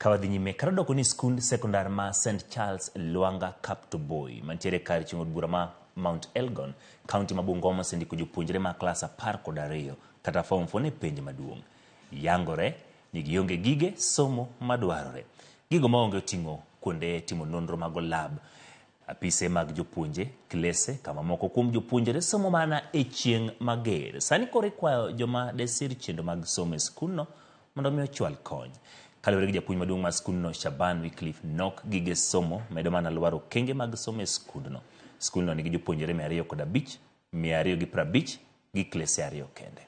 Ka wadhi nyime, kata doko ni skund sekondar ma St Charles Lwanga Kaptuboi mantiere kar chung' od bura ma Mount Elgon, kaunti ma Bungoma osendiko jopuonjre ma klas 12 kata form 4 e penj maduong'. Yangore ni gionge gige somo madwarore. Gigo maonge oting'o kuonde timo nonro mag lab, apise mag jopuonje, klese kama moko kuom jopuonjre somo mana e chieng' mager. Sani koro ikwayo joma desir chenro mag somo e skundno mondo mi ochwal kony. Kaluwore gi japuonj maduong' mar skundno Shaban Wycliffe, nok gige somo medo mana lwaro okenge mag somo e skundno. Skundno nigi jopuonjre 205, 250 gi klese 2 kende.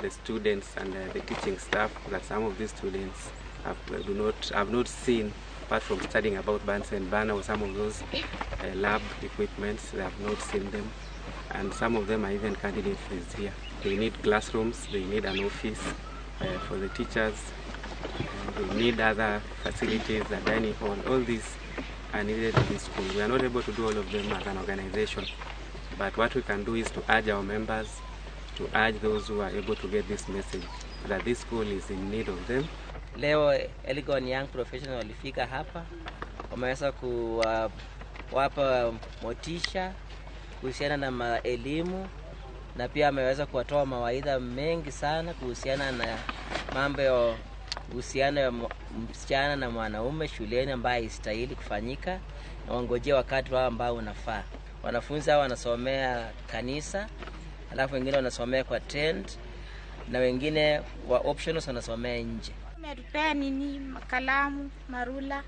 The students and the teaching staff, that some of these students have not seen, apart from studying about Bunsen burner or some of those lab equipments, they have not seen them, and some of them are even candidates this year. They need classrooms, they need an office for the teachers, they need other facilities, a dining hall. All these are needed in this school. We are not able to do all of them as an organization, but what we can do is to urge our members, to urge those who are able to get this message that this school is in need of them. Leo Elgon Young Professional walifika hapa, wameweza kuwapa motisha kuhusiana na elimu, na pia ameweza kuwatoa mawaidha mengi sana kuhusiana na mambo ya uhusiano ya msichana na mwanaume shuleni ambaye haistahili kufanyika, na wangojee wakati wao ambao unafaa. Wanafunzi hao wanasomea kanisa, alafu wengine wanasomea kwa tent, na wengine wa optionals wanasomea nje. Tumetupea nini, kalamu, marula,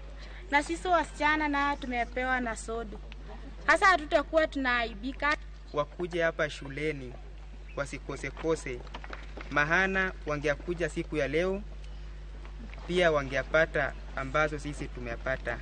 na sisi wasichana na tumepewa na sodo. Hasa hatutakuwa tunaaibika. Wakuje hapa shuleni wasikose kose, maana wangekuja siku ya leo pia wangepata ambazo sisi tumepata.